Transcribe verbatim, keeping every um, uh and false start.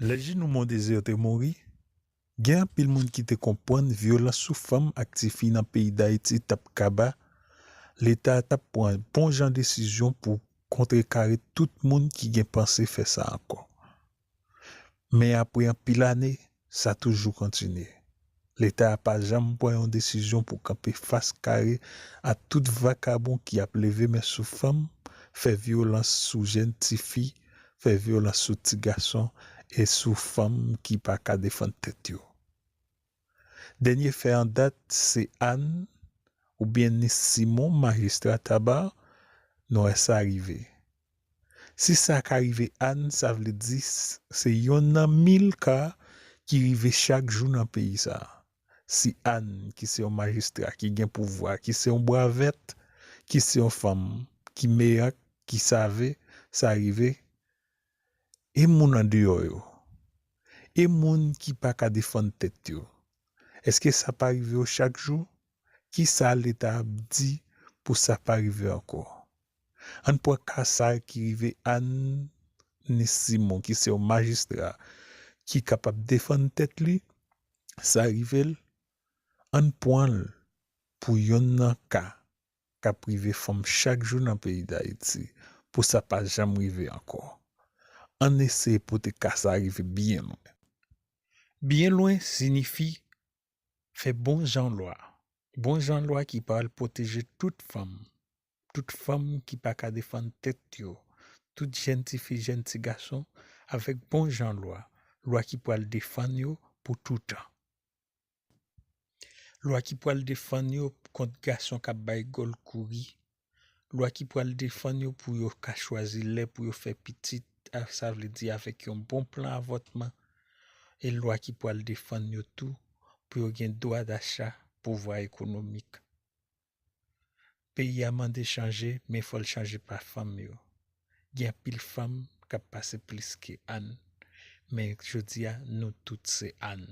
Lè Ginou Mondésir te mouri, gen anpil moun ki te konprann vyolans sou fanm ak tifi nan peyi Dayiti t ap kaba, Leta a t ap pran bon jan desizyon pou kontrekare tout moun ki gen panse fè sa ankò. Men apre anpil ane, sa toujou kontinye. Leta a pa janm pran yon desizyon pou kanpe fas kare a tout vakabon ki ap leve men sou fanm, fè vyolans sou jèn tifi, fè vyolans sou ti gason e sou fanm ki pa ka defann tèt yo. Dènye fè an dat se Ann oubyen Nis Simon, majistra Taba, nou wè sa rive. Si sa ka rive Ann, sa vle di se yonn nan mil ka ki rive chak jou nan peyi sa a. Si Ann, ki se yon majistra, ki gen pouvwa, ki se yon bwa vèt, ki se yon fanm, ki meyak, ki save, sa rive, e moun andeyò yo? E moun ki pa ka defann tèt yo? Èske sa pa rive yo chak jou? Kisa Leta ap di pou sa pa rive ankò? Ann pran ka sa ki rive Ann Nis Simon, ki se yon majistra ki kapab defann tèt li, sa rive l, ann pran l pou yonn nan ka k ap rive fanm chak jou nan peyi Dayiti, pou sa pa janm rive ankò. Ann eseye pote ka sa rive byen lwen. Byen lwen siyifi fè bon jan lwa. Bon jan lwa ki pral pwoteje tout fanm. Tout fanm ki pa ka defann tèt yo. Tout jèn tifi, jèn ti gason, avèk bon jan lwa. Lwa ki pral defann yo pou toutan. Lwa ki pral defann yo kont gason k ap bay gòl kouri. Lwa ki pral defann yo pou yo ka chwazi lè pou yo fè pitit, a, sa vle di avèk yon bon plan avòtman. E lwa ki pral defann yo tou pou yo gen dwa dacha, pouvwa ekonomik. Peyi a mande chanje, men fò l chanje pa fanm yo. Gen anpil fanm k ap pase plis ke Ann, men jodi a, nou tout se Ann.